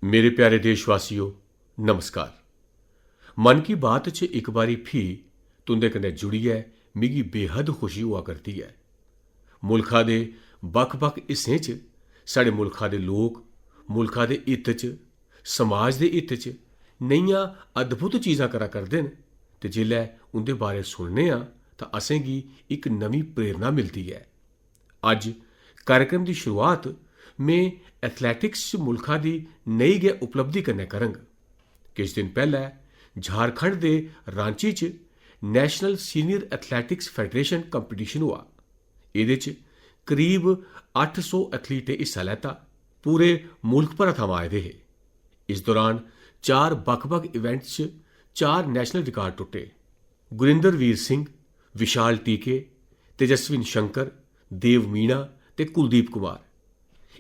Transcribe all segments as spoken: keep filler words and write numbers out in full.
मेरे प्यारे देशवासियो, नमस्कार। मन की बात च इक बारी फ्ही तुं'दे कन्नै जुड़ियै मिगी बेहद खुशी होआ करदी ऐ। मुल्खा दे बक्ख-बक्ख हिस्सें च साढ़े मुल्खा दे लोक मुल्खा दे हित च, समाज दे हित च नेहियां अद्भुत चीजां करा करदे न ते जिसलै उं'दे बारै सुनने आं तां असेंगी इक नमीं प्रेरणा मिलदी ऐ। अज्ज कार्यक्रम दी शुरुआत में एथलेटिक्स च मुल्खा दी नई गै उपलब्धि कन्नै करंग। किश दिन पैह्लै झारखंड दे रांची च National Senior Athletics Federation competition होआ। एह्दे च करीब अट्ठ सौ एथलीटें हिस्सा लैता। पूरे मुल्ख भरै थमां आए दे हे। इस दौरान चार बक्ख-बक्ख इवेंट्स च चार नेशनल रिकार्ड टुट्टे। गुरिंदर वीर सिंह, विशाल टीके, तेजस्विन शंकर, देव मीणा ते कुलदीप कुमार।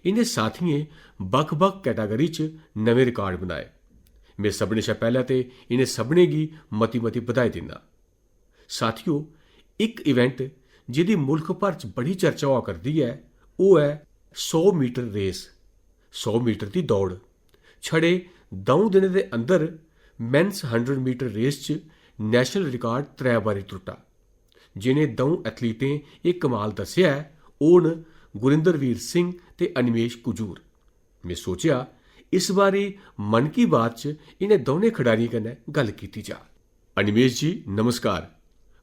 इ'नें साथियें बक्ख-बक्ख कैटेगरी च नमें रिकार्ड बनाए। में सभनें शा पैह्लें ते इ'नें सभनें गी मती-मती बधाई दिन्ना। साथियो, इक इवेंट जेह्दी मुल्ख भर च बड़ी चर्चा होआ करदी ऐ, ओह् ऐ सौ मीटर रेस, सौ मीटर दी दौड़। छड़े द'ऊं दिनें दे अंदर मेंस हंड्रेड मीटर रेस च नेशनल रिकार्ड त्रै बारी त्रुट्टा। जि'नें द'ऊं एथलीटें एह् कमाल दस्सेआ ऐ, ओह् न गुरिंदरवीर सिंह ते अनिमेश कुजूर। में सोचेआ, इस बारी मन की बात च इ'नें दौनें खडारियें कन्नै गल्ल कीती जा। अनिमेश जी, नमस्कार।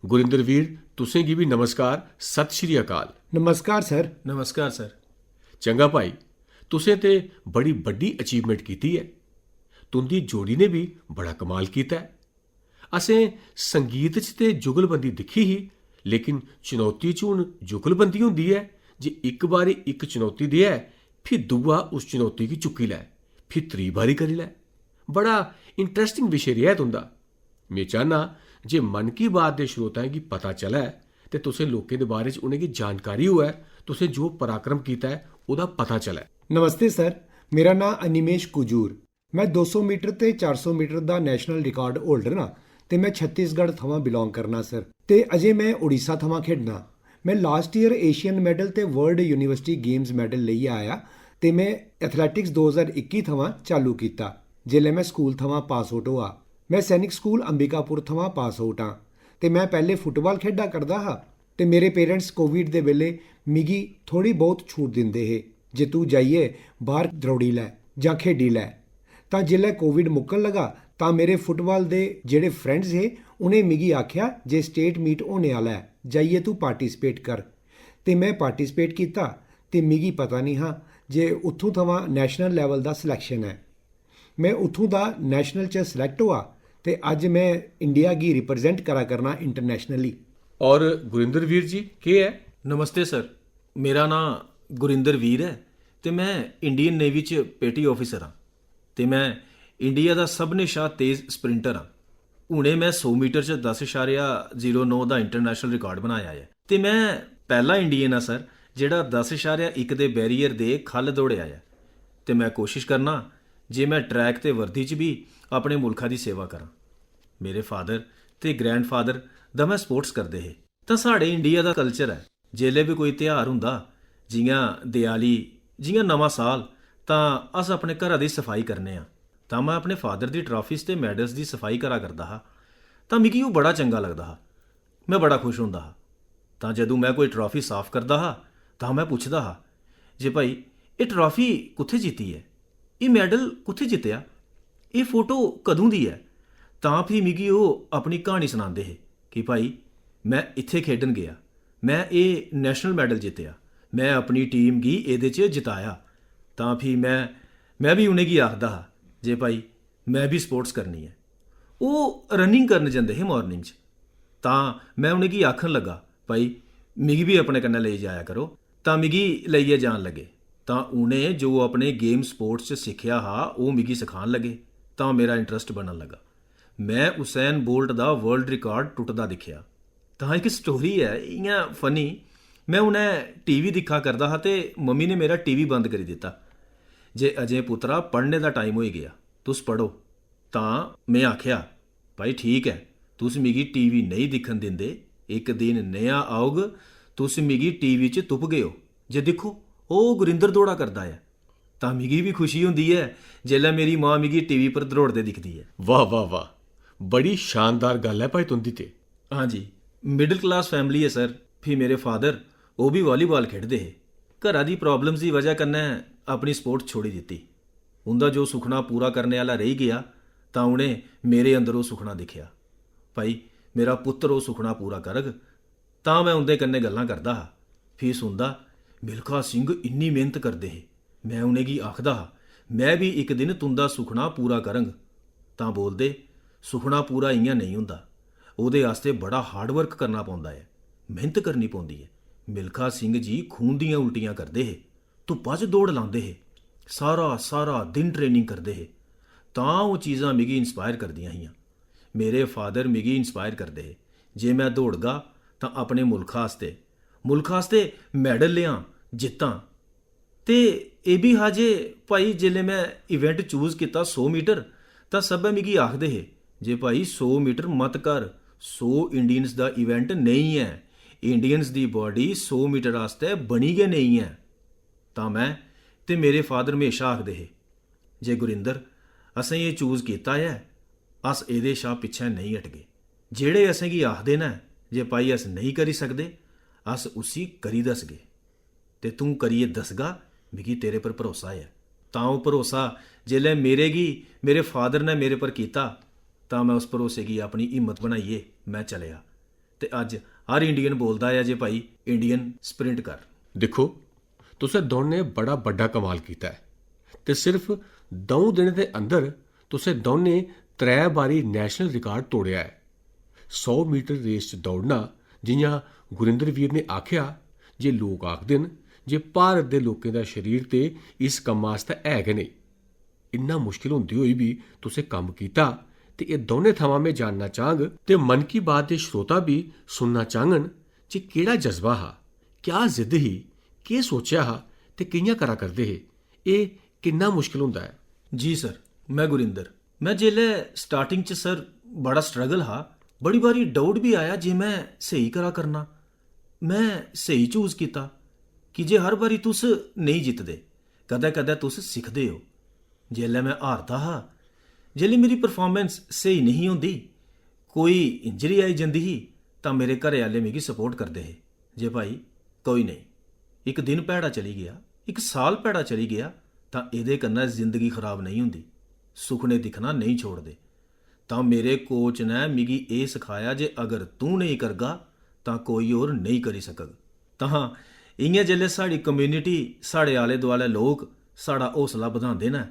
गुरिंदरवीर, तुसें गी बी नमस्कार, सत श्री अकाल। नमस्कार सर। नमस्कार सर। चंगा भाई, तुसें ते बड़ी बड्डी अचीवमेंट कीती ऐ। तुं'दी जोड़ी ने बी बड़ा कमाल कीता ऐ। असें संगीत च ते जुगलबंदी दिक्खी ही, लेकिन चुनौती च हून जुगलबंदी होंदी ऐ जे इक बारी इक चुनौती देऐ, फ्ही दूआ उस चुनौती गी चुक्की लै, फ्ही त्री बारी करी लै। बड़ा इंटरेस्टिंग विशे रेहा ऐ तुं'दा। में चाह्न्नां जे मन की बात दे श्रोताएं गी पता चलै ते तुसें लोकें दे बारे च उ'नेंगी जानकारी होऐ, तुसें जो पराक्रम कीता ऐ, ओह्दा पता चलै। नमस्ते सर, मेरा नांऽ अनिमेश कुजूर। में दो सौ मीटर ते चार सौ मीटर दा नेशनल रिकार्ड होल्डर आं ते में छत्तीसगढ़ थमां बिलोंग करना सर। ते अजें में उड़ीसा थमां खेढना। में लास्ट ईयर एशियन मेडल ते वर्ल्ड यूनिवर्सिटी गेम्स मेडल लेइयै आया ते में एथलेटिक्स दो ज्हार इक्की थमां चालू कीता, जेल्लै में स्कूल थमां पास आउट होआ। में सैनिक स्कूल अंबिकापुर थमां पास आउट आं ते में पैह्ले फुटबाल खेढा करदा हा ते मेरे पेरेंट्स कोविड दे बेल्लै मिगी थोह्ड़ी बहुत छूट दिंदे हे जे तूं जाइयै बाह्र द्रौड़ी लै जां खेढी लै। तां जिसलै कोविड मुक्कन लगा तां मेरे फुटबाल दे जेह्ड़े फ्रेंड्स हे उ'नें मिगी आखेआ जे स्टेट मीट होने आह्ला ऐ, जाइयै तूं पार्टिसिपेट कर। ते में पार्टिसिपेट कीता ते मिगी पता निं हा जे उत्थूं थमां नेशनल लेवल दा सिलेक्शन ऐ। में उत्थूं दा नेशनल च सिलेक्ट होआ ते अज्ज में इंडिया गी रिप्रेजेंट करा करना इंटरनेशनली। और गुरिंदर वीर जी, केह् ऐ? नमस्ते सर, मेरा नांऽ गुरिंदर वीर ऐ ते में इंडियन नेवी च पेटी ऑफिसर आं ते में इंडिया दा सभनें शा तेज स्प्रिंटर आं। हुने में सौ मीटर च दस अशारिया जीरो नौ दा इंटरनेशनल रिकार्ड बनाया ऐ ते में पैह्ला इंडियन आं सर, जेह्ड़ा दस अशारिया इक दे बैरियर दे ख'ल्ल दौड़ेआ ऐ ते में कोशश करना जे में ट्रैक ते वर्दी च बी अपने मुल्खा दी सेवा करां। मेरे फादर ते ग्रैंडफादर दमैं स्पोर्ट्स करदे हे। तां साढ़े इंडिया दा कल्चर ऐ, जेल्लै बी कोई तेहार होंदा, जि'यां देआली, जि'यां नमां साल, तां अस अपने घरा दी सफाई करने आं। तां में अपने फादर दी ट्राफीज ते मैडल्स दी सफाई करा करदा हा। तां मिगी ओह् बड़ा चंगा लगदा हा। में बड़ा खुश होंदा हा। तां जदूं में कोई ट्राफी साफ करदा हा, तां में पुछदा हा जे, "भाई, एह् ट्राफी कुत्थै जित्ती ऐ? एह् मैडल कुत्थै जित्तेआ? एह् फोटो कदूं दी ऐ?" तां फ्ही मिगी ओह् अपनी क्हानी सनांदे हे कि, "भाई, में इत्थै खेढन गेआ, में एह् नेशनल मैडल जित्तेआ, में अपनी टीम गी एह्दे च जिताया।" तां फ्ही में, में बी उ'नेंगी आखदा हा जे, "भाई, में बी स्पोर्ट्स करनी ऐ।" ओह् रनिंग करन जंदे हे मार्निंग च। तां में उ'नेंगी आखन लगा, "भाई, मिगी बी अपने कन्नै लेई जाया करो।" तां मिगी लेइयै जान लगे। तां उ'नें जो अपने गेम स्पोर्ट्स च सिक्खेआ हा, ओह् मिगी सखान लगे। तां मेरा इंटरस्ट बनन लगा। में उसैन बोल्ट दा वर्ल्ड रिकार्ड टुटदा दिक्खेआ। तां इक स्टोरी ऐ, इ'यां फनी। में उ'नें टीवी दिक्खा करदा हा ते मम्मी ने मेरा टीवी बंद करी दित्ता जे, "अजें पुत्तरा, पढ़ने दा टाइम होई गेआ, तुस पढ़ो।" तां में आखेआ, "भाई, ठीक ऐ, तुस मिगी टीवी नेईं दिक्खन दिंदे, इक दिन नेहा औग, तुस मिगी टीवी च तुपगे ओ जे दिक्खो, ओह् गुरिंदर दौड़ा करदा ऐ।" तां मिगी बी खुशी होंदी ऐ जेल्लै मेरी मां मिगी टीवी पर दरोड़दे दिखदी ऐ। वाह वाह वाह, बड़ी शानदार गल्ल ऐ भाई तुं'दी ते। हां जी, मिडिल क्लास फैमिली ऐ सर। फ्ही मेरे फादर, ओह् बी वालीबाल खेढदे हे। घरा दी प्रॉब्लम्स दी वजह कन्नै अपनी स्पोर्ट्स छोड़ी दित्ती। उं'दा जो सुखना पूरा करने आह्ला रेही गेआ, तां उ'नें मेरे अंदर ओह् सुखना दिक्खेआ। भाई, मेरा पुत्तर ओह् सुखना पूरा करग। तां में उं'दे कन्नै गल्लां करदा हा। फ्ही सुनदा, "मिल्खा सिंह इन्नी मेह्नत करदे हे।" में उ'नेंगी आखदा हा, "में बी इक दिन तुं'दा सुखना पूरा करङ।" तां बोलदे, "सुखना पूरा इ'यां नेईं होंदा, ओह्दे आस्तै बड़ा हार्ड वर्क करना पौंदा ऐ, मेह्नत करनी पौंदी ऐ।" मिल्खा सिंह जी खून दियां उल्टियां करदे हे, धुप्पा च दौड़ लांदे हे, सारा सारा दिन ट्रेनिंग करदे हे। तां ओह् चीज़ां मिगी इंस्पायर करदियां हियां। मेरे फादर मिगी इंस्पायर करदे हे। जे में दौड़गा तां अपने मुल्खा आस्तै, मुल्खा आस्तै मैडल लेआं, जित्तां। ते एह् बी हा जे भाई, जेल्लै में इवेंट चूज कीता सौ मीटर, तां सब्भै मिगी आखदे हे जे भाई, सौ मीटर मत कर, सौ इंडियंस दा इवेंट नेईं ऐ, इंडियंस दी बाडी सौ मीटर आस्तै बनी गै नेईं ऐ। तां में ते मेरे फादर म्हेशा आखदे हे जे गुरिंदर, असें एह् चूज कीता ऐ, अस एह्दे शा पिच्छें नेईं हटगे। जेह्ड़े असेंगी आखदे न जे भाई, अस नेईं करी सकदे, अस उसी करी दसगे। ते तूं करियै दसगा, मिगी तेरे पर भरोसा ऐ। तां ओह् भरोसा जेल्लै मेरे गी मेरे फादर ने मेरे पर कीता, तां में उस भरोसे गी अपनी हिम्मत बनाइयै में चलेआ। ते अज्ज हर इंडियन बोलदा ऐ जे भाई, इंडियन स्प्रिंट कर। दिक्खो, तुसें दौनें बड़ा बड्डा कमाल कीता ऐ ते सिर्फ द'ऊं दिनें दे अंदर तुसें दौनें त्रै बारी नेशनल रिकार्ड तोड़ेआ ऐ। सौ मीटर रेस च दौड़ना, जि'यां गुरिंदर वीर ने आखेआ जे लोक आखदे न जे भारत दे लोकें दा शरीर ते इस कम्मा आस्तै है गै नेईं। इन्ना मुश्किल होंदे होई बी तुसें कम्म कीता ते एह् दौनें थमां में जानना चाह्ङ ते मन की बात दे श्रोता बी सुनना चाह्ङन जे केह्ड़ा जज्बा हा, क्या जिद्द ही, केह् सोचेआ हा ते कि'यां करा करदे हे। एह् किन्ना मुश्किल होंदा ऐ। जी सर, में गुरिंदर। में जेल्लै स्टार्टिंग च सर, बड़ा स्ट्रगल हा। बड़ी बारी डाउट बी आया जे में स्हेई करा करना, में स्हेई चूज कीता। की जे हर बारी तुस नेईं जितदे, कदें कदें तुस सिखदे ओ। जेल्लै में हारदा हा, जेल्लै मेरी परफार्मेंस स्हेई नेईं होंदी, कोई इंजरी आई जंदी ही, तां मेरे घरै आह्ले मिगी सपोर्ट करदे हे जे भाई, कोई नेईं, इक दिन भैड़ा चली गेआ, इक साल भैड़ा चली गेआ, तां एह्दे कन्नै जिंदगी खराब नेईं होंदी। सुखने दिक्खना नेईं छोड़दे। तां मेरे कोच ने मिगी एह् सखाया जे अगर तूं नेईं करगा, तां कोई होर नेईं करी सकग। तां इ'यां जेल्लै साढ़ी कम्युनिटी, साढ़े आले दुआले लोक साढ़ा हौसला बधांदे न,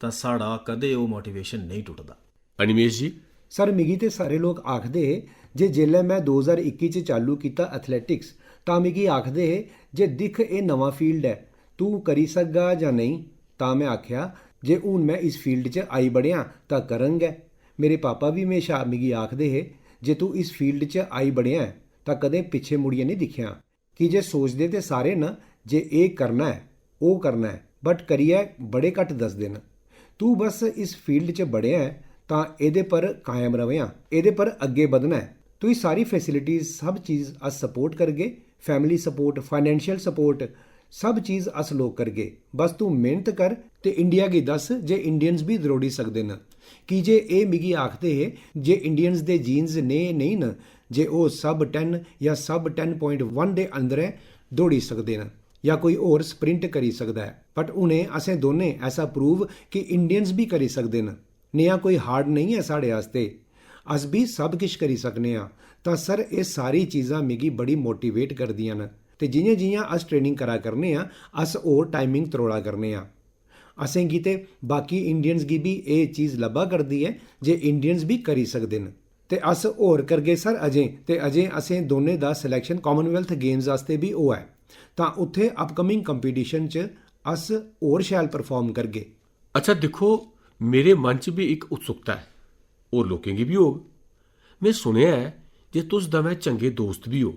तां साढ़ा कदें ओह् मोटिवेशन नेईं टुटदा। अनिमेश जी। सर, मिगी ते सारे लोक आखदे हे जे जेल्लै में दो ज्हार इक्की च चालू कीता एथलेटिक्स, तां मिगी आखदे हे जे दिक्ख, एह् नमां फील्ड ऐ, तूं करी सकगा जां नेईं। तां में आखेआ जे हून में इस फील्ड च आई बड़ेआं, तां करङ गै। मेरे पापा बी म्हेशा मिगी आखदे हे जे तूं इस फील्ड च आई बड़ेआं ऐ, तां कदें पिच्छें मुड़ियै निं दिक्खेआं। की जे सोचदे ते सारे न जे एह् करना ऐ, ओह् करना ऐ, बट करियै बड़े घट्ट दसदे न। तूं बस इस फील्ड च बड़ेआ ऐ, तां एह्दे पर कायम र'वेआं, एह्दे पर अग्गें बधना ऐ। तुई सारी फैसिलिटीज, सब चीज अस सपोर्ट करगे, फैमिली सपोर्ट, फाइनेंशियल सपोर्ट, सब चीज अस लोक करगे। बस तूं मेह्नत कर ते इंडिया गी दस्स जे इंडियंस बी दरोड़ी सकदे न। की जे एह् मिगी आखदे हे जे इंडियंस दे जीन्स नेह् नेईं न जे ओह् सब टैन जां सब टैन प्वाइंट वन दे अंदरें दौड़ी सकदे न जां कोई होर स्प्रिंट करी सकदा ऐ। बट उ'नें असें दौनें ऐसा प्रूव कि इंडियंस बी करी सकदे न। नेहा कोई हार्ड नेईं ऐ साढ़े आस्तै, अस बी सब किश करी सकने आं। तां सर, एह् सारी चीजां मिगी बड़ी मोटिवेट करदियां न। ते जि'यां जि'यां अस ट्रेनिंग करा करने आं, अस होर टाइमिंग त्रोड़ा करने आं। असेंगी ते बाकी इंडियंस गी बी एह् चीज लब्भा करदी ऐ जे इंडियंस बी करी सकदे न। ते अस होर करगे सर अजें, ते अजें असें दौनें दा सिलैक्शन कामनवैल्थ गेम्स आस्तै बी होआ ऐ, तां उत्थै अपकमिंग कंपीटिशन च अस होर शैल परफार्म करगे। अच्छा दिक्खो, मेरे मन च बी इक उत्सुकता ऐ, होर लोकें गी बी होग। में सुनेआ ऐ जे तुस दमैं चंगे दोस्त बी ओ।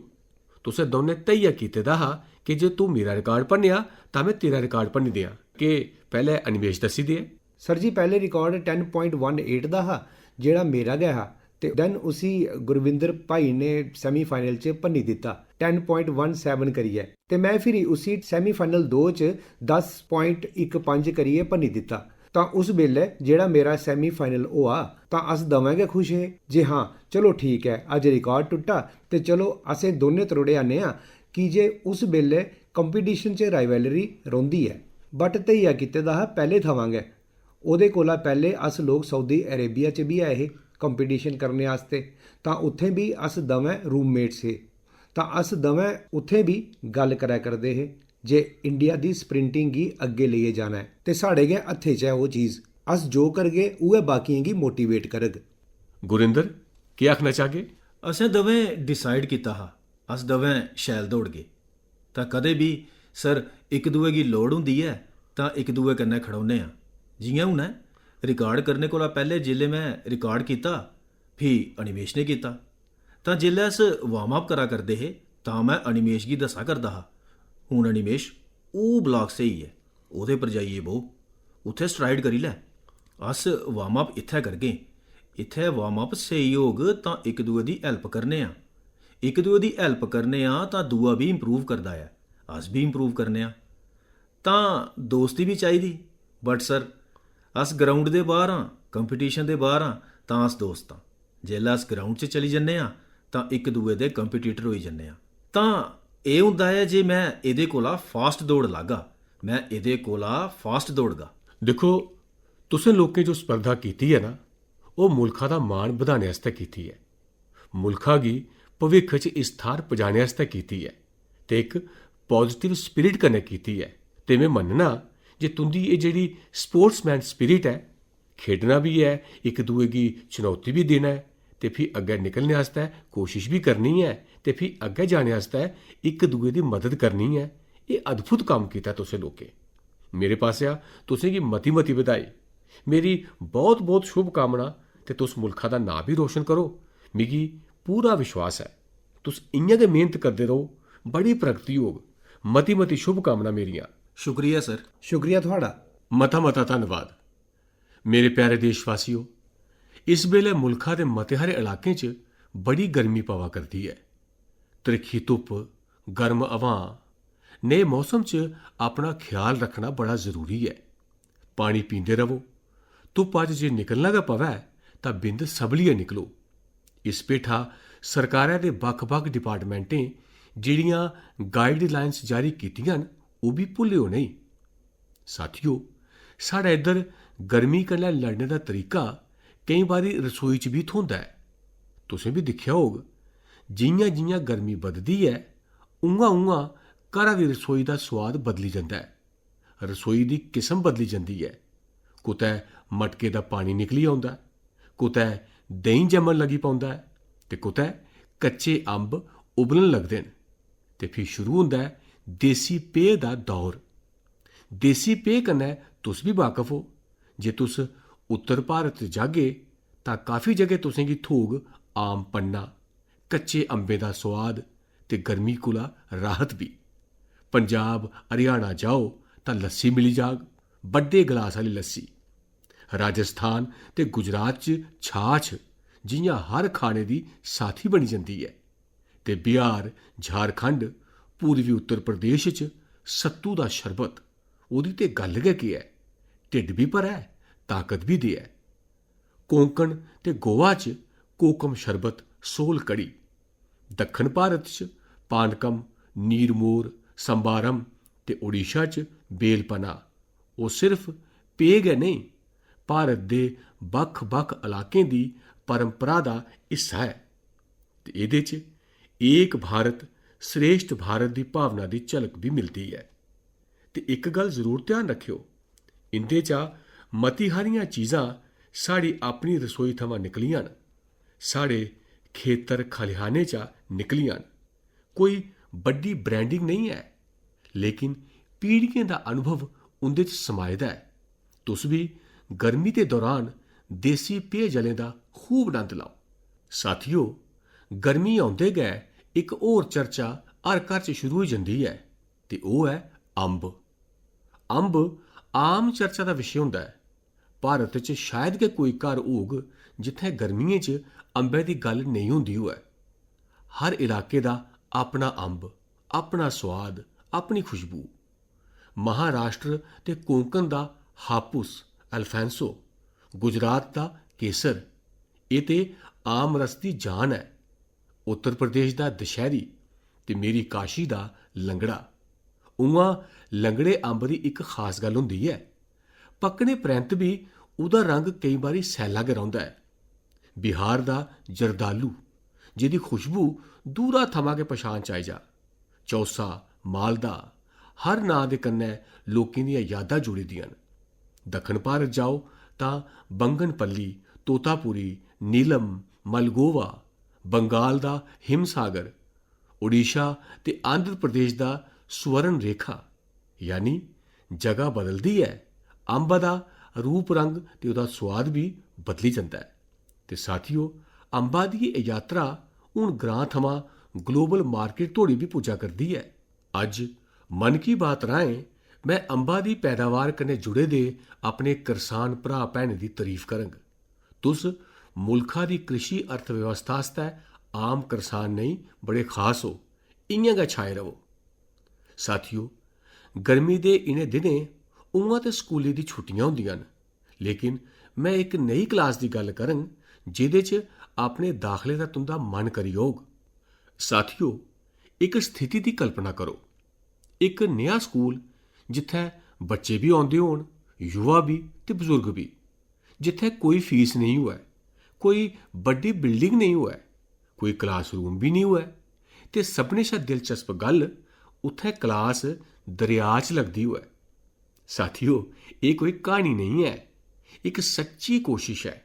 तुसें दौनें धैया कीते दा हा कि जे तूं मेरा रिकार्ड भन्नेआ तां में तेरा रिकार्ड भन्नी देआं। के पैह्लें अनिमेश दस्सी देऐ? सर जी, पैह्ले record ten point one at the हा, जेह्ड़ा मेरा गै हा, ते then उसी गुरविंदर भाई ने सैमीफाइनल च भन्नी दित्ता, टैन प्वाइंट वन सैवन करियै। ते में फिरी उसी सैमीफाइनल दो च दस प्वाइंट इक पंज करियै भन्नी दित्ता। तां उस बेल्लै जेह्ड़ा मेरा सैमीफाइनल होआ, तां अस दवैं गै खुश हे जे हां, चलो ठीक ऐ, अज्ज रिकार्ड टुट्टा ते चलो असें दौनें त्रोड़े आने आं, की जे उस बेल्लै कंपीटिशन च राइवलरी रौंह्दी ऐ। बट धैया कीते दा हा पैह्ले थमां गै। ओह्दे कोला पैह्ले अस लोक सऊदी अरेबिया च बी आए हे कंपीटिशन करने आस्तै, तां उत्थें बी अस दवैं रूममेट्स हे। तां अस दवैं उत्थें बी गल्ल करै करदे हे जे इंडिया दी स्प्रिंटिंग गी अग्गें लेइयै जाना ऐ ते साढ़े गै हत्थें च ऐ ओह् चीज। अस जो करगे, उ'ऐ बाकियें गी मोटिवेट करग। गुरिंदर, केह् आखना चाहगे? असें दवैं डिसाइड कीता हा, अस दवैं शैल दौड़गे। तां कदें बी, सर, इक दुए गी लोड़ होंदी ऐ तां इक दुए कन्नै खड़ोने आं। जि'यां हुनै रिकार्ड करने कोला पैह्ले जिसलै में रिकार्ड कीता, फ्ही अनिमेश ने कीता। तां जिसलै अस वार्म अप करा करदे हे तां में अनिमेश गी दस्सा करदा हा, "हून अनिमेश, ओह् ब्लाक स्हेई ऐ, ओह्दे पर जाइयै बौह्, उत्थै स्ट्राइड करी लै। अस वार्म अप इत्थै करगे, इत्थै वार्म अप स्हेई होग तां इक दुए दी हैल्प करने आं, इक दुए दी हैल्प करने आं तां दूआ बी इंप्रूव करदा ऐ, अस बी इंप्रूव करने आं।" तां दोस्ती बी चाहिदी। बट सर, अस ग्राउंड दे बाह्र आं, कंपीटिशन दे बाह्र आं, तां अस दोस्त आं। जेल्लै अस ग्राउंड च चली जन्ने आं तां इक दुए दे कंपीटिटर होई जन्ने आं। तां एह् होंदा ऐ जे में एह्दे कोला फास्ट दौड़ लागा, में एह्दे कोला फास्ट दौड़गा। दिक्खो, तुसें लोकें जो स्पर्धा कीती ऐ ना, ओह् मुल्खा दा मान बधाने आस्तै कीती ऐ, मुल्खा गी भविक्ख च इस थाह्र पजाने आस्तै कीती ऐ ते इक पॉजिटिव स्पिरिट कन्नै कीती ऐ। ते में मन्नना जे तुं'दी एह् जेह्ड़ी स्पोर्ट्समैन स्पिरिट ऐ, खेढना बी ऐ, इक दुए गी चुनौती बी देना ऐ ते फ्ही अग्गें निकलने आस्तै कोशश बी करनी ऐ ते फ्ही अग्गें जाने आस्तै इक दुए दी मदद करनी ऐ। एह् अद्भुत कम्म कीता तुसें लोकें। मेरे पासेआ तुसें गी मती-मती बधाई। मेरी बहुत-बहुत शुभकामना ते तुस मुल्खा दा नांऽ बी रोशन करो। मिगी पूरा विश्वास ऐ, तुस इ'यां गै मेह्नत करदे र'वो, बड़ी प्रगति होग। मती-मती शुभकामना मेरियां। शुक्रिया सर। शुक्रिया थुआढ़ा। मता-मता धन्नवाद। मेरे प्यारे देशवासियो, इस बेल्लै मुल्खा दे मते हारे इलाकें च बड़ी गर्मी पवा करदी ऐ। त्रिक्खी धुप्प, गर्म हवां, नेह् मौसम च अपना ख्याल रक्खना बड़ा जरूरी ऐ। पानी पींदे र'वो। धुप्पा च जे निकलना गै पवै तां बिंद संभलियै निकलो। इस भेठा सरकारै दे बक्ख-बक्ख डिपार्टमेंटें जेह्ड़ियां गाइडलाइंस जारी कीतियां न, ओह् बी भुल्लेओ नेईं। साथियो, साढ़े इद्धर गर्मी कन्नै लड़ने दा तरीका केईं बारी रसोई च बी थ्होंदा ऐ। तुसें बी दिक्खेआ होग, जि'यां-जि'यां गर्मी बधदी ऐ, उ'आं-उ'आं घरा दी रसोई दा सोआद बदली जंदा ऐ। रसोई दी किस्म बदली जंदी ऐ। कुतै मटके दा पानी निकली औंदा ऐ, कुतै देहीं जम्मन लगी पौंदा ऐ ते कुतै कच्चे अंब उब्बलन लगदे न। ते फ्ही शुरू होंदा ऐ देसी पेऽ दा दौर। देसी पेऽ कन्नै तुस बी वाकफ ओ। जे तुस उत्तर भारत च जागे तां काफी जगह तुसेंगी थ्होग आम पन्ना, कच्चे अंबें दा सोआद ते गर्मी कोला राहत बी। पंजाब, हरियाणा जाओ तां लस्सी मिली जाग, बड्डे गलास आह्ली लस्सी। राजस्थान ते गुजरात च छाछ जि'यां हर खाने दी साथी बनी जंदी ऐ। ते बिहार, झारखंड, पूर्वी उत्तर प्रदेश च सत्तू दा शरबत, ओह्दी ते गल्ल गै केह् ऐ? ढिड्ड बी भरै, ताकत बी देऐ। कोंकण ते गोवा च कोकम शरबत, सोल कढ़ी। दक्खन भारत च पानकम, नीरमोर, संबारम ते ओडिशा च बेलपना। ओह् सिर्फ पेय गै नेईं, भारत दे बक्ख-बक्ख इलाकें दी परंपरा दा हिस्सा ऐ। ते एह्दे च एक भारत श्रेष्ठ भारत दी भावना दी झलक बी मिलदी ऐ। ते इक गल्ल जरूर ध्यान रक्खेओ, इं'दे चा मती हारियां चीजां साढ़ी अपनी रसोई थमां निकलियां न, साढ़े खेतर खलिहाने चा निकलियां न। कोई बड्डी ब्रांडिंग नेईं ऐ, लेकिन पीढ़ियें दा अनुभव उं'दे च समाए दा ऐ। तुस बी गर्मी दे दौरान देसी पेयजलें दा खूब नंद लैओ। साथियो, गर्मी औंदे गै इक होर चर्चा हर घर च शुरू होई जंदी ऐ ते ओह् ऐ अम्ब। अम्ब आम चर्चा दा विशे होंदा ऐ, भारत च शायद गै कोई घर होग जित्थै गर्मियें च अंबै दी गल्ल नेईं होंदी होऐ। हर इलाके दा अपना अंब, अपना सोआद, अपनी खुशबू। महाराष्ट्र ते कोंकण दा हापुस, अल्फांसो, गुजरात दा केसर, एह् ते आम रस दी जान ऐ। उत्तर प्रदेश दा दशैहरी ते मेरी काशी दा लंगड़ा। उ'आं, लंगड़े अंब दी इक खास गल्ल होंदी ऐ। पक्कने परैंत बी ओह्दा रंग केईं बारी सैल्ला गै रौंह्दा ऐ। बिहार दा जरदालू, जेह्दी खुशबू दूरा थमां गै पछान च आई जा। चौसा, मालदा, हर नांऽ दे कन्नै लोकें दियां यादां जुड़ी दियां न। दक्खन भारत जाओ तां बंगनपल्ली, तोतापुरी, नीलम, मलगोवा, बंगाल दा हिमसागर, ओडिशा ते आंध्र प्रदेश दा स्वर्ण रेखा, यानी जगह बदलदी ऐ, अंबा दा रूप रंग ते ओह्दा सोआद बी बदली जंदा ऐ। ते साथियो, अंबा दी एह् यात्रा हून ग्रां थमां ग्लोबल मार्केट धोड़ी बी पुज्जा करदी ऐ। अज्ज मन की बात राहें में अंबा दी पैदावार कन्नै जुड़े दे अपने करसान भ्राऽ भैनें दी तरीफ करङ। तुस मुल्खा दी कृषि अर्थव्यवस्था आस्तै आम करसान नेईं, बड़े खास ओ। इ'यां गै छाए र'वो। साथियो, गर्मी दे इ'नें दिनें उ'आं ते स्कूलें दी छुट्टियां होंदियां न, लेकिन में इक नेही क्लास दी गल्ल करङ जेह्दे च अपने दाखले दा तुं'दा मन करी होग। साथियो, इक स्थिति दी कल्पना करो। इक नेहा स्कूल जित्थै बच्चे बी औंदे होन, युवा बी ते बजुर्ग बी। जित्थै कोई फीस नेईं होऐ, कोई बड्डी बिल्डिंग नेईं होऐ, कोई क्लासरूम बी नेईं होऐ ते सभनें शा दिलचस्प गल्ल, उत्थै क्लास दरेआ च लगदी होऐ। साथियो, एह् कोई क्हानी नेईं ऐ, इक सच्ची कोशश ऐ।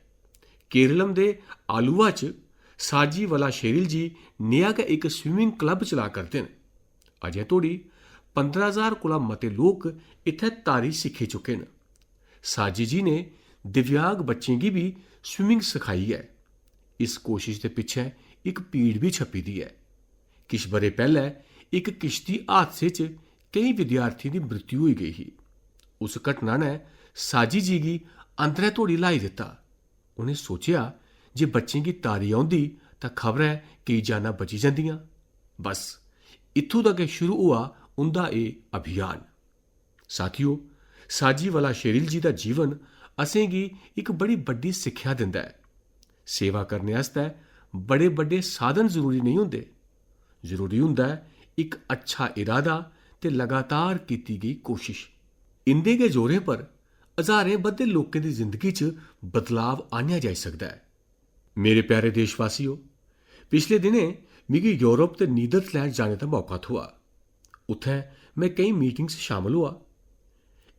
केरलम दे आलुवा च साजी वलाशेरिल जी नेहा गै इक स्विमिंग क्लब चला करदे न। अजें तोड़ी पंदरां ज्हार कोला मते लोक इत्थै तारी सिक्खी चुके न। साजी जी ने दिव्यांग बच्चें गी बी स्विमिंग सखाई ऐ। इस कोशश दे पिच्छें इक पीड़ बी छप्पी दी ऐ। किश ब'रे पैह्लै इक किश्ती हादसे च केईं विद्यार्थियें दी मृत्यु होई गेई ही। उस घटना ने साजी जी गी अंदरै धोड़ी ल्हाई दित्ता। उ'नें सोचेआ जे बच्चें गी तारी औंदी तां खबरै केई जानां बची जंदियां। बस, इत्थूं दा गै शुरू होआ उं'दा एह् अभियान। साथियो, साजी वाला शेरिल जी दा जीवन असेंगी इक बड़ी बड्डी सिक्खेआ दिंदा ऐ। सेवा करने आस्तै बड़े-बड्डे साधन जरूरी नेईं होंदे। जरूरी होंदा ऐ इक अच्छा इरादा ते लगातार कीती गेई कोशश। इं'दे गै जोरें पर हजारें बद्धे लोकें दी जिंदगी च बदलाव आह्‌नेआ जाई सकदा ऐ। मेरे प्यारे देशवासियो, पिछले दिनें मिगी यूरोप ते नीदरलैंड जाने दा मौका थ्होआ। उत्थै में केईं मीटिंग्स च शामल होआ।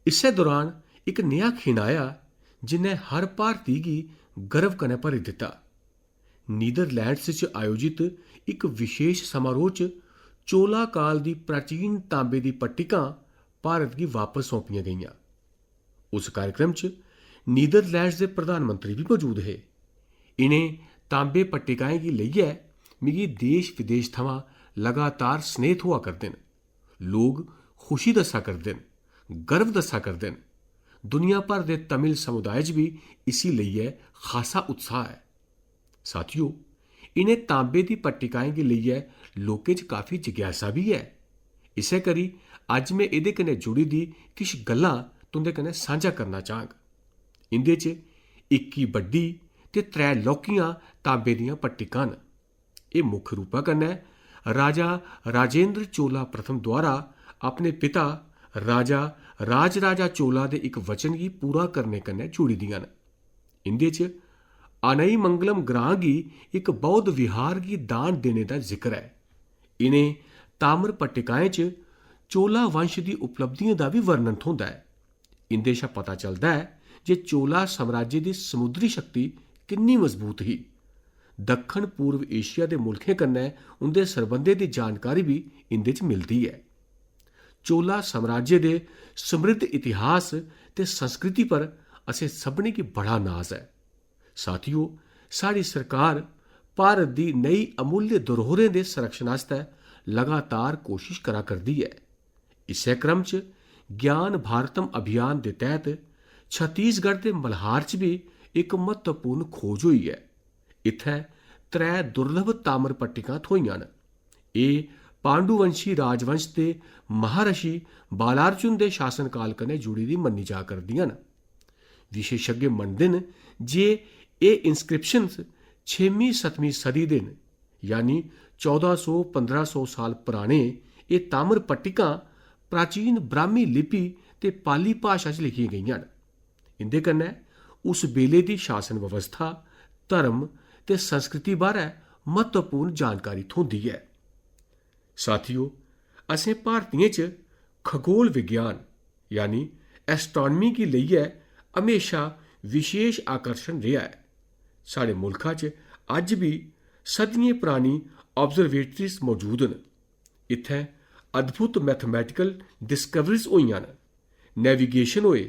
इस्सै दौरान इक नेहा खिन आया जिन्नै हर भारती गी गर्व कन्नै भरी दित्ता। नीदरलैंड्स च आयोजित इक विशेष समारोह च चोला काल दी प्राचीन तांबे दी पट्टिकां भारत गी वापस सौंपियां गेइयां। उस कार्यक्रम च नीदरलैंड्स दे प्रधानमंत्री बी मौजूद हे। इ'नें तांबे पट्टिकाएं गी लेइयै मिगी देश-विदेश थमां लगातार स्नेह थ्होआ करदे न। लोक खुशी दस्सा करदे न, गर्व दस्सा करदे न। दुनिया भर दे तमिल समुदाय च बी इसी लेइयै खासा उत्साह ऐ। साथियो, इ'नें तांबे दी पट्टिकाएं गी लेइयै लोकें च काफी जिज्ञासा बी ऐ। इस्सै करी अज्ज में एह्दे कन्नै जुड़ी दी किश गल्लां तुं'दे कन्नै सांझा करना चाह्ङ। इं'दे च इक्की बड्डी ते त्रै लौह्कियां तांबे दियां पट्टिकां न। एह् मुक्ख रूपा कन्नै राजा राजेंद्र चोला प्रथम द्वारा अपने पिता राजा राजराजा चोला दे इक वचन गी पूरा करने कन्नै जुड़ी दियां न। इं'दे च अनईमंगलम ग्रां गी इक बौद्ध विहार गी दान देने दा जिक्र ऐ। इ'नें ताम्र पट्टिकाएं च चोला वंश दी उपलब्धियें दा बी वर्णन थ्होंदा ऐ। इं'दे शा पता चलदा ऐ जे चोला साम्राज्य दी समुद्री शक्ति किन्नी मजबूत ही। दक्खन पूर्व एशिया दे मुल्खें कन्नै उं'दे सरबंधें दी जानकारी बी इं'दे च मिलदी ऐ। चोला साम्राज्य दे समृद्ध इतिहास ते संस्कृति पर असें सभनें गी बड़ा नाज ऐ। साथियो, साढ़ी सरकार भारत दी नेही अमूल्य धरोहरें दे संरक्षण आस्तै लगातार कोशश करा करदी ऐ। इस्सै क्रम च ज्ञान भारतम अभियान दे तैह्त छत्तीसगढ़ दे मल्हार च बी इक म्हत्तवपूर्ण खोज होई ऐ। इत्थै त्रै दुर्लभ ताम्र पट्टिकां थ्होइयां न। एह् पांडुवंशी राजवंश दे महारशी बालार्जुन दे शासनकाल कन्नै जुड़ी दी मन्नी जा करदियां न। विशेषज्ञ मनदे न जे एह् inscriptions छेमीं सतमीं सदी दे न, यानी चौदां सौ पंदरां सौ साल पराने एह् ताम्र पट्टिकां प्राचीन ब्राह्मी लिपि ते पाली भाशा च लिखियां गेइयां न। इं'दे कन्नै उस बेले दी शासन व्यवस्था, धर्म ते संस्कृति बारै म्हत्तवपूर्ण जानकारी थ्होंदी ऐ। साथियो, असें भारतियें च खगोल विज्ञान यानी एस्ट्रोनॉमी गी लेइयै म्हेशा विशेष आकर्षण रेहा ऐ। साढ़े मुल्खा च अज्ज बी सदियें परानी ऑब्जर्वेटरीज मौजूद न। इत्थै अद्भुत मैथमेटिकल डिस्कवरीज होइयां न। नेविगेशन होए,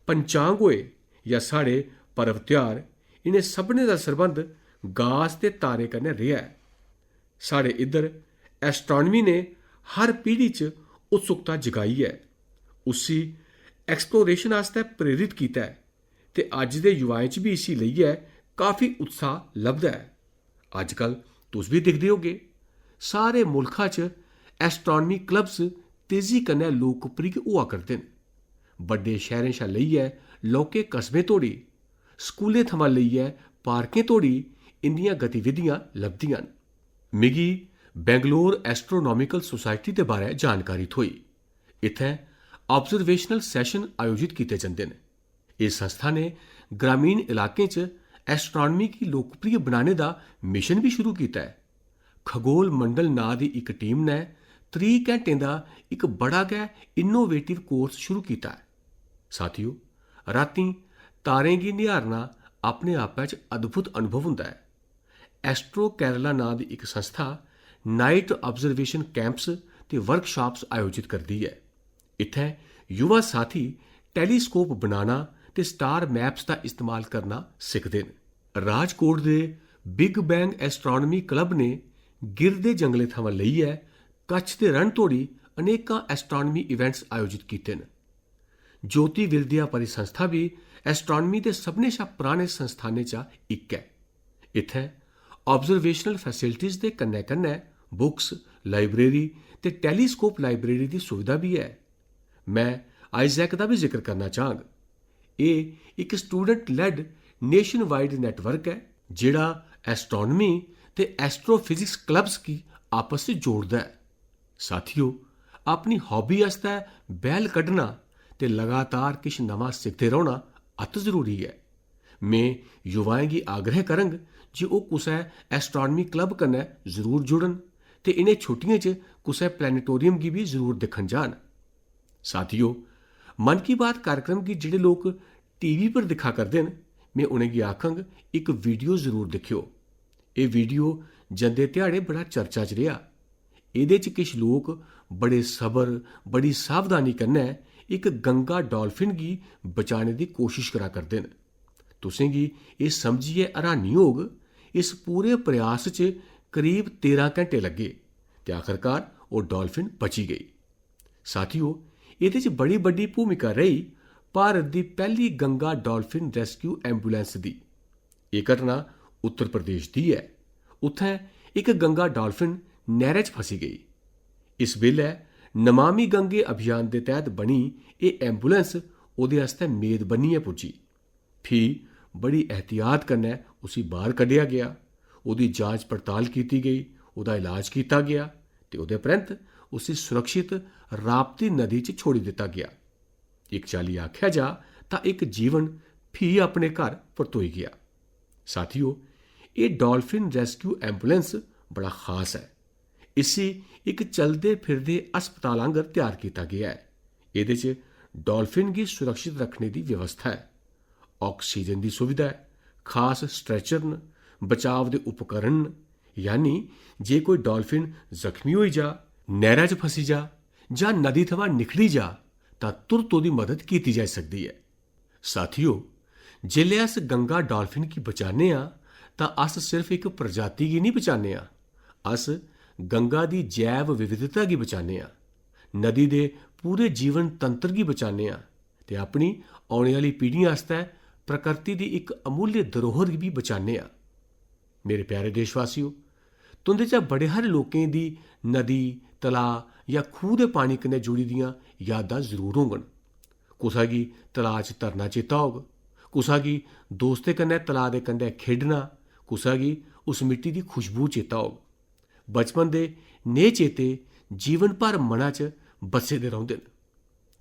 पंचांग होए जां साढ़े पर्व त्यहार, इ'नें सभनें दा सरबंध गास ते तारें कन्नै रेहा ऐ। साढ़े इद्धर एस्ट्रोनॉमी ने हर पीढ़ी च उत्सुकता जगाई ऐ, उसी एक्सप्लोरेशन आस्तै प्रेरित कीता ऐ ते अज्ज दे युवाएं च बी इसी लेइयै काफी उत्साह लभदा ऐ। अज्जकल तुस बी दिखदे होगे, सारे मुल्खा च एस्ट्रोनॉमी क्लब्स तेजी कन्नै लोकप्रिय होआ करदे न। बड्डे शैह्रें शा लेइयै लौह्के कस्बें धोड़ी, स्कूलें थमां लेइयै पार्कें धोड़ी इं'दियां गतिविधियां लभदियां न। मिगी बैंगलोर एस्ट्रोनॉमिकल सोसाइटी दे बारै जानकारी थ्होई। इत्थै ऑब्जर्वेशनल सैशन आयोजित कीते जंदे न। इस संस्था ने ग्रामीण इलाकें च एस्ट्रोनॉमी गी लोकप्रिय बनाने दा मिशन बी शुरू कीता ऐ। खगोल मंडल नांऽ दी इक टीम ने त्रीह् घैंटें दा इक बड़ा गै इनोवेटिव कोर्स शुरू कीता ऐ। साथियो, रातीं तारें गी निहारना अपने आपै च अद्भुत अनुभव होंदा ऐ। एस्ट्रो केरला नांऽ दी इक संस्था नाइट ऑब्जर्वेशन कैंप्स ते वर्कशॉप्स आयोजित करदी ऐ। इत्थै युवा साथी टेलीस्कोप बनाना ते स्टार मैप्स दा इस्तेमाल करना सिखदे न। राजकोट दे बिग बैंग एस्ट्रोनॉमी क्लब ने गिर दे जंगलें थमां लेइयै कच्छ दे रण धोड़ी अनेकां एस्ट्रोनॉमी इवेंट्स आयोजित कीते न। ज्योति विद्या परिसंस्था बी एस्ट्रोनॉमी दे सभनें शा पराने संस्थानें चा इक ऐ। इत्थै ऑब्जर्वेशनल फैसिलिटीज दे कन्नै-कन्नै बुक्स, लाइब्रेरी ते टेलीस्कोप लाइब्रेरी दी सुविधा बी ऐ। में आइजैक दा बी जिक्र करना चाह्ङ। एह् इक student led nationwide network ऐ, जेह्ड़ा एस्ट्रोनॉमी ते एस्ट्रोफिजिक्स क्लब्स गी आपस च जोड़दा ऐ। साथियो, अपनी हॉबी आस्तै बैह्ल कड्ढना ते लगातार किश नमां सिखदे रौह्ना अत्त जरूरी ऐ। में युवाएं गी आग्रह करङ जे ओह् कुसै एस्ट्रोनॉमी क्लब कन्नै जरूर जुड़न ते इ'नें छुट्टियें च कुसै प्लैनेटोरियम गी बी जरूर दिक्खन जान। साथियो, मन की बात कार्यक्रम गी जेह्ड़े लोक टीवी पर दिक्खा करदे न, में उ'नेंगी आखङ, इक वीडियो जरूर दिक्खेओ। एह् वीडियो जंदे ध्याड़े बड़ा चर्चा च रेहा। एह्दे च किश लोक बड़े सबर, बड़ी सावधानी कन्नै इक गंगा डॉल्फिन गी बचाने दी कोशश करा करदे न। तुसेंगी एह् समझियै हैरानी होग, इस पूरे प्रयास च करीब तेरां घैंटे लग्गे ते आखरकार ओह् डॉल्फिन बची गेई। साथियो, एह्दे च बड़ी बड्डी भूमिका रेही भारत दी पैह्ली गंगा डॉल्फिन रेस्क्यू एम्बुलेंस दी। एह् घटना उत्तर प्रदेश दी ऐ। उत्थें इक गंगा डॉल्फिन नैह्रै च फसी गेई। इस बेल्लै नमामि गंगे अभियान दे तैह्त बनी एह् एम्बुलेंस ओह्दे आस्तै मेद बनियै पुज्जी। फ्ही बड़ी एहतियात कन्नै उसी बाह्र कड्ढेआ गेआ। ओह्दी जांच पड़ताल कीती गेई, ओह्दा इलाज कीता गेआ ते ओह्दे परैंत्त उसी सुरक्षित राप्ती नदी च छोड़ी दित्ता गेआ। इक चाल्ली आखेआ जा तां इक जीवन फ्ही अपने घर परतोई गेआ। साथियो, एह् डॉल्फिन रेस्क्यू एम्बुलेंस बड़ा खास ऐ। इसी इक चलदे फिरदे अस्पताल आंगर त्यार कीता गेआ ऐ। एह्दे च डॉल्फिन गी सुरक्षित रक्खने दी व्यवस्था ऐ। ऑक्सीजन दी सुविधा ऐ, खास स्ट्रेचर न, बचाव दे उपकरण न, यानी जे कोई डॉल्फिन जख्मी होई जा, नैह्रा च फसी जा जां नदी थमां निकली जा, तां तुरत ओह्दी मदद कीती जाई सकदी ऐ। साथियो, जेल्लै अस गंगा डॉल्फिन गी बचाने आं, तां अस सिर्फ इक प्रजाति गी निं बचाने आं, अस गंगा दी जैव विविधता गी बचाने आं, नदी दे पूरे जीवन तंत्र गी बचाने आं ते अपनी औने आह्ली पीढ़ियें आस्तै प्रकृति दी इक अमूल्य धरोहर गी बी बचाने आं। मेरे प्यारे देशवासियो, तुं'दे चा बड़े हारे लोकें दी नदी, तलाऽ जां खूह् दे पानी कन्नै जुड़ी दियां यादां जरूर होङन। कुसा गी तलाऽ च तरना चेता होग, कुसा गी दोस्तें कन्नै तलाऽ दे कंढै खेढना, कुसा गी उस मिट्टी दी खुशबू चेता होग। बचपन दे नेह् चेते जीवन भर मना च बस्से दे रौंह्दे न।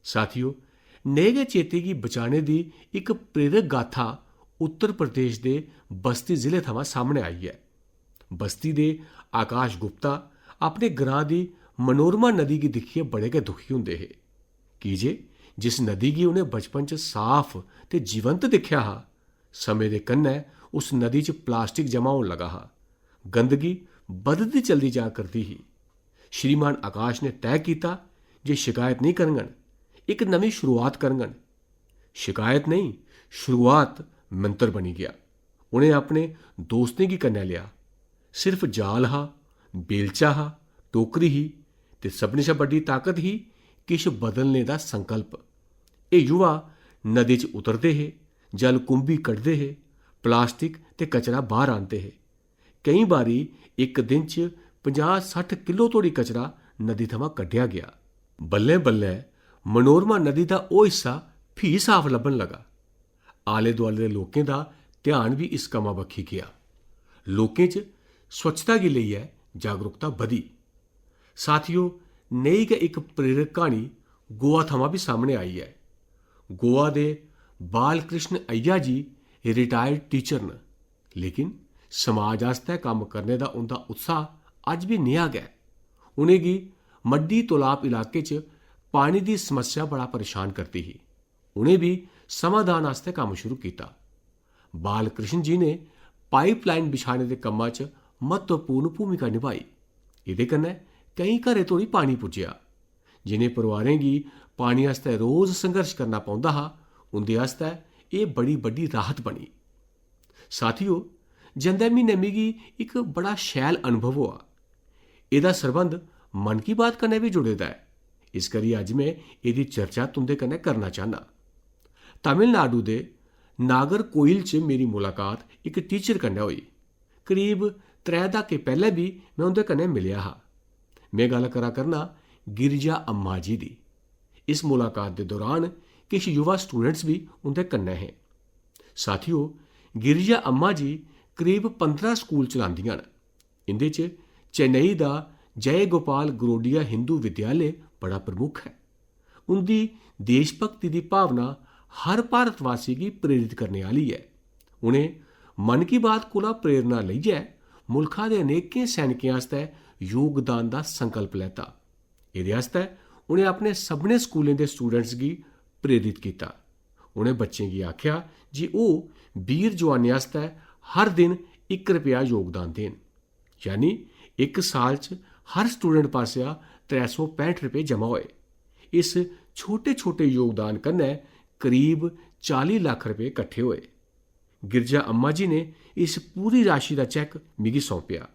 साथियो, नेह् गै चेते गी बचाने दी इक प्रेरक गाथा उत्तर प्रदेश दे बस्ती जिले थमां सामने आई ऐ। बस्ती दे आकाश गुप्ता अपने ग्रां दी मनोरमा नदी गी दिक्खियै बड़े गै दुखी होंदे हे, की जे जिस नदी गी उ'नें बचपन च साफ ते जीवंत दिक्खेआ हा, समें दे कन्नै उस नदी च प्लास्टिक जमा होन लगा हा। गंदगी बधदी चलदी जा करदी ही। श्रीमान आकाश ने तय कीता जे शिकायत नेईं करङन, इक नमीं शुरुआत करङन। शिकायत नेईं, शुरुआत मंत्र बनी गेआ। उ'नें अपने दोस्तें गी कन्नै लेआ। सिर्फ जाल हा, बेलचा हा, टोकरी ही ते सभनें शा बड्डी ताकत ही किश बदलने दा संकल्प। एह् युवा नदी च उतरदे हे, जल कुंभी कढदे हे, प्लास्टिक ते कचरा बाह्र आह्नदे हे। केईं बारी इक दिन च पंजाह् सट्ठ किलो तोड़ी कचरा नदी थमां कड्ढेआ गेआ। बल्लें-बल्लें मनोरमा नदी दा ओह् हिस्सा फ्ही साफ लब्भन लगा। आले-दुआले दे लोकें दा ध्यान बी इस कम्मा बक्खी गेआ। लोकें च स्वच्छता गी लेइयै जागरूकता बधी। साथियो, नेही गै इक प्रेरक क्हानी गोवा थमां बी सामने आई ऐ। गोवा दे बालकृष्ण अय्या जी रिटायर्ड टीचर न, लेकिन समाज आस्तै कम्म करने दा उं'दा उत्साह अज्ज बी नेहा गै। उ'नेंगी मड्डी तलाब इलाके च पानी दी समस्या बड़ा परेशान करदी ही। उ'नें बी समाधान आस्तै कम्म शुरू कीता। बालकृष्ण जी ने पाइपलाइन बिछाने दे कम्मा च म्हत्तवपूर्ण भूमिका निभाई। एह्दे कन्नै केईं घरें धोड़ी पानी पुज्जेआ। जिनें परोआरें गी पानी आस्तै रोज संघर्ष करना पौंदा हा, उं'दे आस्तै एह् बड़ी बड्डी राहत बनी। साथियो, जंदे म्हीने मिगी इक बड़ा शैल अनुभव होआ। एह्दा सरबंध मन की बात कन्नै बी जुड़े दा ऐ, इस करी अज्ज में एह्दी चर्चा तुं'दे कन्नै करना चाह्न्नां। तमिलनाडु दे नागरकोइल च मेरी मुलाकात इक टीचर कन्नै होई। करीब त्रै द्हाके पैह्लें बी में उं'दे कन्नै मिलेआ हा। में गल्ल करा करना गिरिजा अम्मा जी दी। इस मुलाकात दे दौरान किश युवा स्टूडेंट्स बी उं'दे कन्नै हे। साथियो, गिरिजा अम्मा जी करीब पंदरां स्कूल चलांदियां न। इं'दे च चेन्नई दा जय गोपाल गरोडिया हिंदू विद्यालय बड़ा प्रमुख ऐ। उं'दी देशभक्ति दी भावना हर भारतवासी गी प्रेरित करने आह्ली ऐ। उ'नें मन की बात कोला प्रेरणा लेइयै मुल्खा दे अनेकें सैनिकें आस्तै योगदान दा संकल्प लैता। एह्दे आस्तै उ'नें अपने सभनें स्कूलें दे स्टूडेंट्स गी प्रेरित कीता। उ'नें बच्चें गी आखेआ जे ओह् बीर जवानें आस्तै हर दिन इक रपेआ योगदान देन। यानी इक साल च हर स्टूडेंट पासेआ त्रै सौ पैंह्ठ रपेऽ जमा होए। इस छोटे-छोटे योगदान कन्नै करीब चाली लक्ख रपेऽ कट्ठे होए। गिरजा अम्मा जी ने इस पूरी राशि दा चैक मिगी सौंपेआ।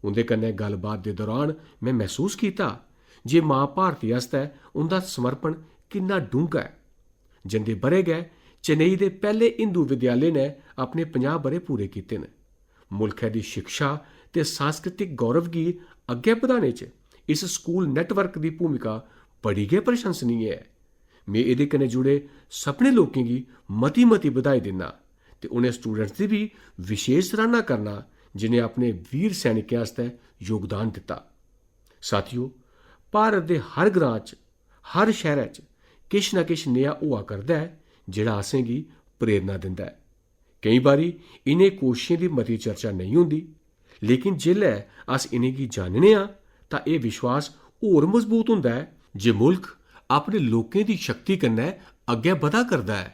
उं'दे कन्नै गल्लबात दे दौरान में मसूस कीता जे मां भारती आस्तै उं'दा समर्पण किन्ना डूंह्गा ऐ। जंदे ब'रे गै चेन्नई दे पैह्ले हिंदू विद्यालय ने अपने पंजाह् ब'रे पूरे कीते न। मुल्खै दी शिक्षा ते सांस्कृतिक गौरव गी अग्गै बधाने च इस स्कूल नेटवर्क दी भूमिका बड़ी गै प्रशंसनीय ऐ। में एह्दे कन्नै जुड़े सभनें लोकें गी मती-मती बधाई दिन्ना ते उ'नें स्टूडेंट्स दी बी विशेष सराह्ना करना जिनें अपने वीर सैनिकें आस्तै योगदान दित्ता। साथियो, भारत दे हर ग्रां च, हर शैह्रै च किश ना किश नेहा होआ करदा ऐ जेह्ड़ा असेंगी प्रेरणा दिंदा ऐ। केईं बारी इ'नें कोशशें दी मती चर्चा नेईं होंदी, लेकिन जेल्लै अस इ'नेंगी जानने आं तां एह् विश्वास होर मजबूत होंदा ऐ जे मुल्ख अपने लोकें दी शक्ति कन्नै अग्गै बधा करदा ऐ।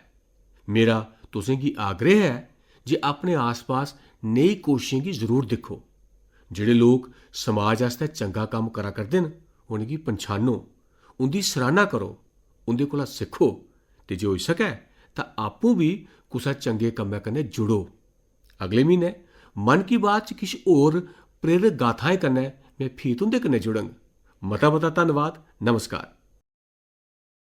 मेरा तुसें गी आग्रह ऐ जे अपने आसपास नेही कोशशें गी जरूर दिक्खो। जेह्ड़े लोक समाज आस्तै चंगा कम्म करा करदे न, उ'नेंगी पन्छानो, उं'दी सराह्ना करो, उं'दे कोला सिक्खो ते जे होई सकै तां आपूं बी कुसै चंगे कम्मै कन्नै जुड़ो। अगले म्हीने मन की बात च किश होर प्रेरक गाथाएं कन्नै में फ्ही तुं'दे कन्नै जुड़ङ। मता मता धन्नवाद। नमस्कार।